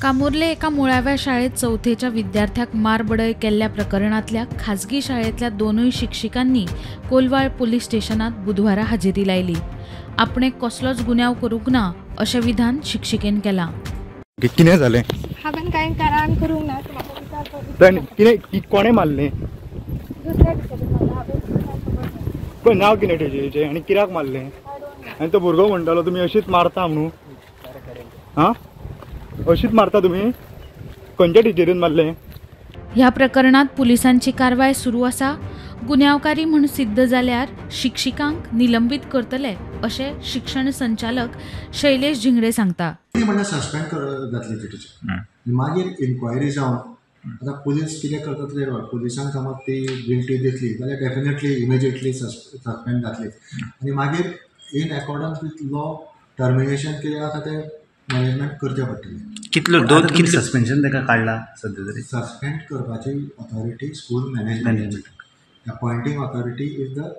कामुर्ले एका मुळाव्या शाळेत चवथेच्या विद्यार्थ्याक मारबडय केल्ल्या प्रकरणांतल्या खाजगी शाळेंतल्या दोनूय शिक्षिकांनी कोलवाळ पुलीस स्टेशनात बुधवारा हाजेरी लायली. आपणे कसलोच गुन्यांव करूंक ना अशें विधान शिक्षिकेन केलां. कितें जालें? हांवें कांय कारण करूंक ना. म्हाका कितें कोणें मारलें? दुसऱ्या टिचरीन मारलें. हांवें पळय नांव कितें टिचरीचें आनी कित्याक मारलें? आनी तो भुरगो म्हणटालो तुमी अशीच मारता म्हणून. हां, अशीच मारता तुमी? खंयच्या टिचरीन मारलें? ह्या प्रकरणात पुलिसांची कारवाय सुरू आसा. गुन्यांवकारी म्हूण सिद्ध जाल्यार शिक्षिकांक निलंबीत करतले अशें शिक्षण संचालक शैलेश झिंगडे सांगता. म्हणल्यार सस्पेंड जातली ती टिचर. मागीर इन्क्वायरी जावन आतां पुलीस कितें करतात ते पुलिसांक समज ती गिल्टी दिसली जाल्यार डेफिनेटली इमिजिएटली सस्पेंड जातली आनी मागीर in accordance with law termination कितें आसा तें मॅनेजमेंट करचें पडटलें. कितलो दोन कितले सस्पेन्शन ताका काडला सद्या तरी? सस्पेंड करपाची authority school management, appointing authority is the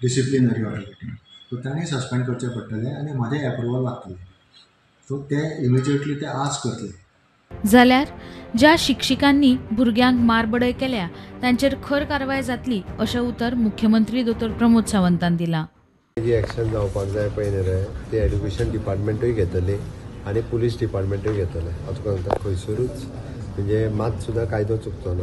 disciplinary authority. So तांणी सस्पेंड करचें पडटलें आनी म्हजें एप्रुवल लागतलें. सो ते इमिजिएटली ते आस्क करतले. जाल्यार ज्या शिक्षिकांनी भुरग्यांक मारबडय केल्या तांचेर खर कारवाय जातली अशें उतर मुख्यमंत्री दोतोर प्रमोद सावंतान दिलां. जी एक्शन जावपाक जाय पळय न्ही रे, ती एड्युकेशन डिपार्टमेंटूय घेतली आनी पुलीस डिपार्टमेंटूय घेतले. हांव तुका सांगता खंयसरूच म्हणजे मात सुद्दां कायदो चुकचो ना.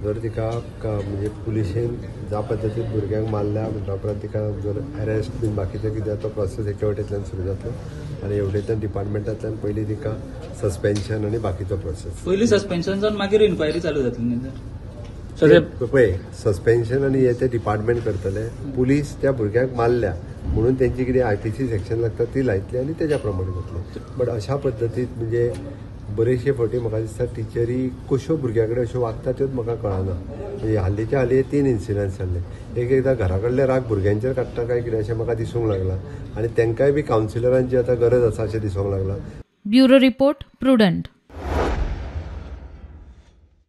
जर तिका म्हणजे पुलिशेन ज्या पद्दतीन भुरग्यांक मारल्या म्हणटा उपरांत तिका जर अरेस्ट बीन बाकीचें कितें तो प्रोसेस एके वटेंतल्यान सुरू जातलो आनी हेवटेंतल्यान डिपार्टमेंटांतल्यान पयलीं तिका सस्पेन्शन आनी बाकीचो प्रोसेस. पयलीं सस्पेन्शन जावन मागीर इन्क्वायरी चालू जातली न्ही सर? पळय सस्पेन्शन आनी हे ते डिपार्टमेंट करतले. पुलीस त्या भुरग्यांक मारल्या म्हणून तेंची कितें IPC section लागता ती लायतली आनी तेज्या प्रमाणे जातलें. बट अशा पद्दतीन म्हणजे बरेचशे फावटी म्हाका दिसता टिचरी कश्यो भुरग्यां कडेन अश्यो वागता त्योच म्हाका कळना. म्हणजे हालींच्या हालीं 3 इन्सिडंट्स जाल्ले. एक एकदां घरा कडले राग भुरग्यांचेर काडटा काय कितें अशें म्हाका दिसूंक लागलां आनी तांकांय बी कावन्सिलरांची आतां गरज आसा अशें दिसूंक लागलां. Bureau report, Prudent.